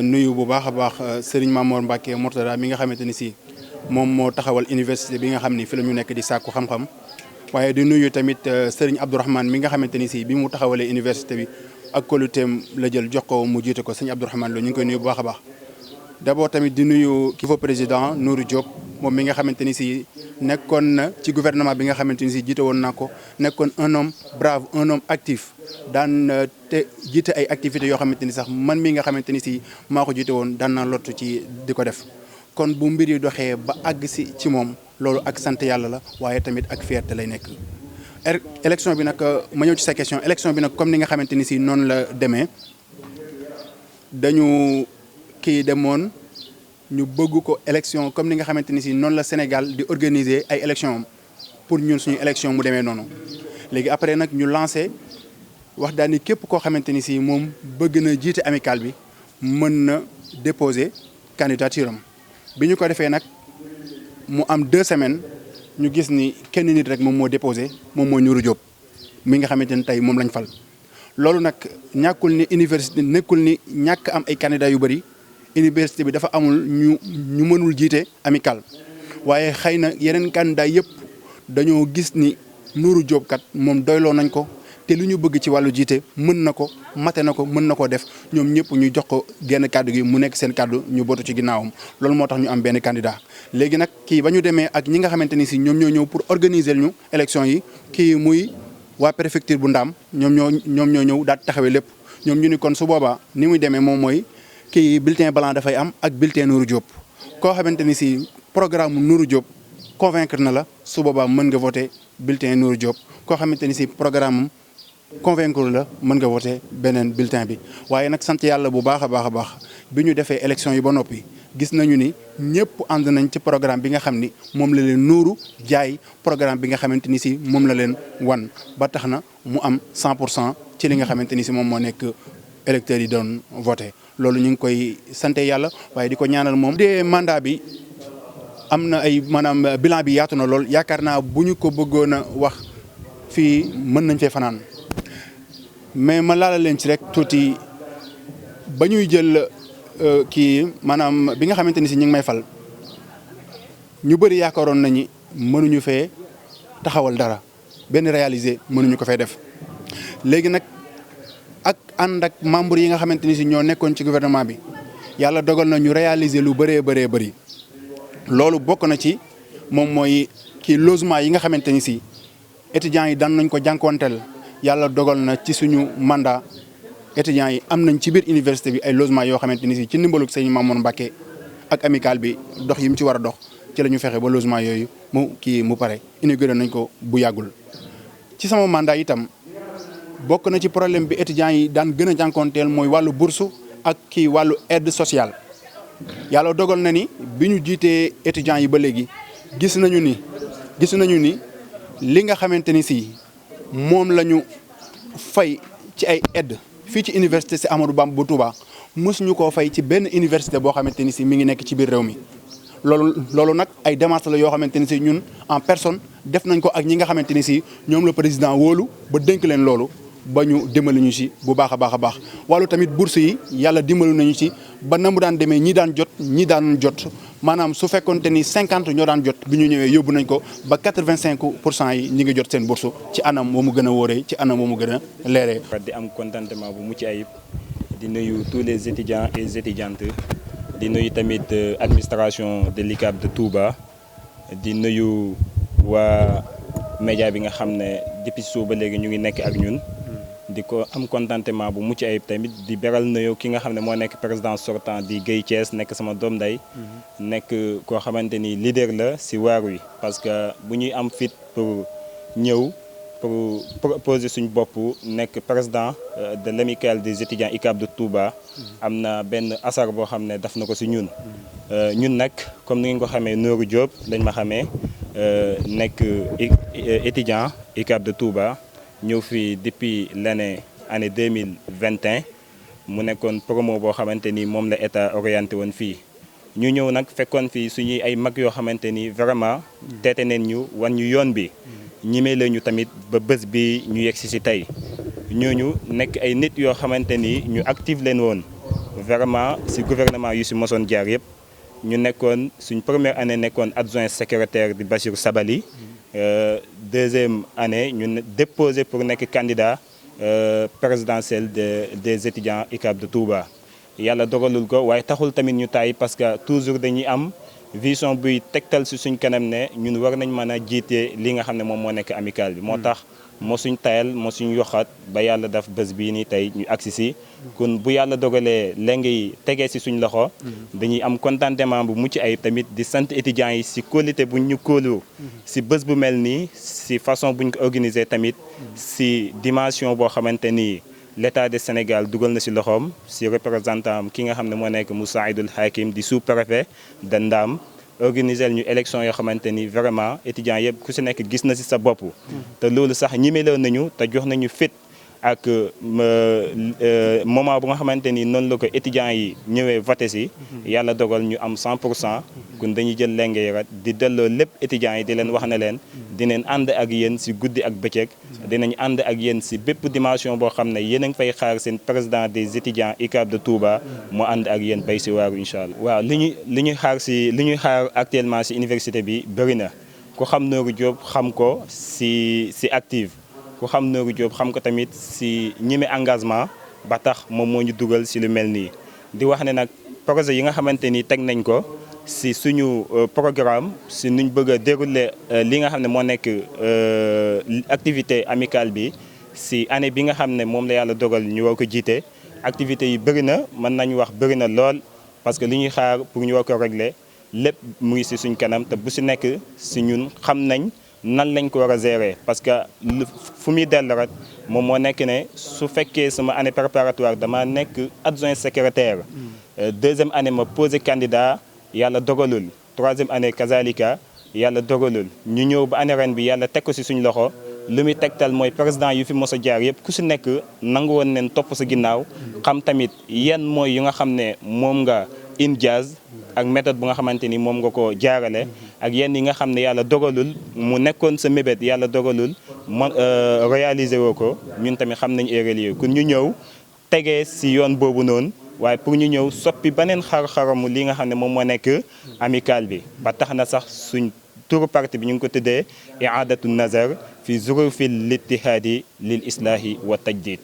nuyu bu baax a baax Serigne Mamour Mbacké Mourtada mi nga xamante ni si moom moo taxawal université bi nga xam ni fi la ñu nekk di sàkku xam-xam waaye di nuyu tamit Serigne Abdourahmane mi nga xamante ni si bi mu taxawalee université bi ak kóoluteem la jël jox ko mu jiite ko Serigne Abdourahmane Lo ñu ngi koy nuyu bu baax a baax. D'abord tamit di nuyu ki fa président Nourou Diop moom mi nga xamante ni si nekkoon na ci gouvernement bi nga xamante ni si jiite woon naa ko nekkoon un homme brave un homme actif daan te jiite ay activités yoo xamante ni sax man mi nga xamante ni si maa ko jiite woon daan naa lottu ci di ko def. kon bu mbir yi doxee ba àgg si ci moom loolu ak sant yàlla la waaye tamit ak fierté lay nekk. élection bi nag ma ñëw ci sa question élection bi nag comme ni nga xamante ni si noonu la demee dañu kii demoon. ñu bëgg ko élection comme ni nga xamante ni si noonu la Sénégal di organiser ay élection pour ñun suñu élection mu demee noonu léegi après nag ñu lancé wax daal ni képp koo xamante ni si moom bëgg na jiite amical bi mën na déposer candidature am bi ñu ko defee nag mu am 2 semaines ñu gis ni kenn nit rek moom moo déposé moom moo Nourou Diop mi nga xamante ni tey moom lañ fal loolu nag ñàkkul ni université nekkul ni ñàkk am ay candidats yu bëri université bi dafa amul ñu mënul jiite amical waaye xëy na yeneen candidat yëpp dañoo gis ni Nourou Diop kat moom doyloo nañ ko te lu ñu bëgg ci wàllu jiite mën na ko mate na ko mën na koo def ñoom ñëpp ñu jox ko genn kàddu gi mu nekk seen kàddu ñu bootu ci ginnaawam loolu moo tax ñu am benn candidat. léegi nag kii ba ñu demee ak ñi nga xamante ni si ñoom ñoo ñëw pour organiser ñu élection yi kii muy waa préfecture bu Ndaam ñoom ñoo ñëw daal taxawee lépp ñoom ñu ni kon su boobaa ni muy demee moom mooy. kii bulletin blanc dafay am ak bulletin Nourou Diop koo xamante ni si programme Nourou Diop convaincre na la su boobaa mën nga voté bulletin Nourou Diop koo xamante ni si programme convaincre la mën nga voté beneen bulletin bi. waaye nag sant yàlla bu baax a baax bi ñu defee élection yi ba noppi gis nañu ni ñëpp ànd nañ ci programme bi nga xam ni moom la leen Nourou jaay programme bi nga xamante ni si moom la leen wan ba tax na mu am 100% ci li nga xamante ni si moom moo nekk électeurs yi doon voté. loolu ñu ngi koy sant yàlla waaye di ko ñaanal moom. de mandat bi am na ay maanaam bilan bi yaatu na lool yaakaar naa bu ñu ko bëggoon a wax fii mën nañ fee fanaan mais ma laala leen ci rek tuuti ba ñuy jël kii maanaam bi nga xamante ni si ñu ngi may fal ñu bëri yaakaaroon nañu mënuñu fee taxawal dara benn réalisé mënuñu ko fee def léegi nag. ak ànd ak membre yi nga xamante ni si ñoo nekkoon ci gouvernement bi yàlla dogal na ñu réaliser lu bëree bëri loolu bokk na ci moom mooy kii logement yi nga xamante ni si étudiants yi daan nañ ko jànkuwanteel yàlla dogal na ci suñu mandat étudiants yi am nañ ci biir université bi ay logement yoo xamante ni si ci ndimbalug Serigne Mamour Mbacké ak amical bi dox yi mu ci war a dox ci la ñu fexe ba logement yooyu mu pare inauguré nañ ko bu yàggul ci sama mandat itam. bokk na ci problème bi étudiants yi daan gën a jànkoonteel mooy wàllu bourse ak kii wàllu aide sociale yàlla dogal na ni bi ñu jiitee étudiants yi ba léegi gis nañu ni li nga xamante ni si moom la ñu fay ci ay aide fii ci université si Amadou Bamba bu Touba mosuñu koo fay ci benn université boo xamante ni si mi ngi nekk ci biir réew mi loolu nag ay démarches la yoo xamante ni si ñun en personne def nañ ko ak ñi nga xamante ni si ñoom la président wóolu ba dénk leen loolu ba ñu dimbali ñu ci bu baax a baax wàllu tamit bourse yi yàlla dimbali nañu ci ba na mu daan demee ñi daan jot maanaam su fekkonte ni 50 ñoo daan jot bi ñu ñëwee yóbbu nañ ko ba 85% yi ñi ngi jot seen bourse ci anam moo mu gën a wóoree ci anam moo mu gën a leeree. di am contentement bu mucc ayib di nuyu tous les étudiants et étudiantes di nuyu tamit administration de l'ICAB de Touba di nuyu waa média bi nga xam ne depuis suba ba léegi ñu ngi nekk ak ñun. di ko am contentement bu mucc ayib tamit di beral nuyoo ki nga xam ne moo nekk président sortant di Guèye Thiès nekk sama doom nday nekk koo xamante ni leader la si waar wi parce que bu ñuy am fit pour ñëw pour proposer suñ bopp nekk président de l'amicale des étudiants ICAB de Touba am na benn asar boo xam ne daf na ko si ñun nag comme ni ngeen ko xamee Nourou Diop lañ ma xamee nekk étudiant ICAB de Touba ñëw fii depuis année 2021 mu nekkoon promo boo xamante ni moom la état orienté woon fii ñu ñëw nag fekkoon fii suñuy ay mag yoo xamante ni vraiment teete neen ñu wan ñu yoon bi ñimee la ñu tamit ba bés bi ñu yegg si tey ñooñu nekk ay nit yoo xamante ni ñu active leen woon vraiment si gouvernement yu si mosoon jaar yëpp ñu nekkoon suñ première année nekkoon adjoint secrétaire di Bassirou Sabali deuxième année ñu déposé pour nekk candidat présidentiel des étudiants ICAB de Touba. yàlla dogalul ko waaye taxul tamit ñu taay parce que toujours dañuy am vision buy tegtal si suñ kanam ne ñun war nañ mën a jiite li nga xam ne moom moo nekk amical bi moo tax moo suñ tayal moo suñ yoxaat ba yàlla daf bés bii nii tey ñu agsi si kon bu yàlla dogalee léegi tegee si suñ loxo dañuy am contentement bu mucc ayib tamit di sant étudiants yi si kóolite buñ ñu kóolu si bés bu mel nii si façon buñ ko organiser tamit si dimension boo xamante ni l'État du Sénégal dugal na si loxoom si représentant ki nga xam ne moo nekk Moussaïdoul Hakim di sous-préfet de Ndam organiser ñu élection yoo xamante ni vraiment étudiants yëpp ku si nekk gis na si sa bopp. te loolu sax ñimeloon nañu te jox nañu fit ak moment bu nga xamante ni noonu la ko étudiants yi ñëwee voté si yàlla dogal ñu am 100% kon dañuy jël lenge yi rat di delloo lépp étudiants yi di leen wax ne leen dinañ ànd ak yéen si guddi ak bëccëg dinañ ànd ak yéen si bépp dimension boo xam ne yéen a ngi fay xaar seen président des étudiants ICAB de Touba mu ànd ak yéen bay si waaru incha allah. waaw li ñuy xaar actuellement si université bi bëri na ku xam Nourou Diop xam ko si active ku xam Nourou Diop xam ko tamit si ñime engagement ba tax moom moo ñu dugal si lu mel nii di wax ne nag projet yi nga xamante ni teg nañ ko si suñu programme si nuñ bëgg a dérouler li nga xam ne moo nekk activité amicale bi si année bi nga xam ne moom la yàlla dogal ñu war ko jiite activités yi bëri na mën nañu wax bëri na lool parce que li ñuy xaar pour ñu war ko régler lépp mu ngi si suñ kanam te bu si nekk si ñun xam nañ nan lañ ko war a gérer parce que fu muy dellu rek moom moo nekk ne su fekkee sama année préparatoire dama nekk adjoint secrétaire deuxième année ma posé candidat yàlla dogalul troisième année kazalika yàlla dogalul ñu ñëw ba année ren bi yàlla teg ko si suñ loxo lu muy tegtal mooy président yu fi mos a jaar yëpp ku si nekk nangu woon neen topp sa ginnaaw xam tamit yan mooy yu nga xam ne moom nga injaz ak méthode bu nga xamante ni moom nga ko jaarale ak yenn yi nga xam ne yàlla dogalul mu nekkoon sa mébét yàlla dogalul mo réaliser woo ko ñun tamit xam nañ erreur yooyu kon ñu ñëw tegee si yoon boobu noonu waaye pour ñu ñëw soppi beneen xar-xaramu li nga xam ne moom moo nekk amical bi ba tax na sax suñ turu parti bi ñu ngi ko tuddee i'adatu nazar fi zurufil littihaadi lil islaahi wa tajdid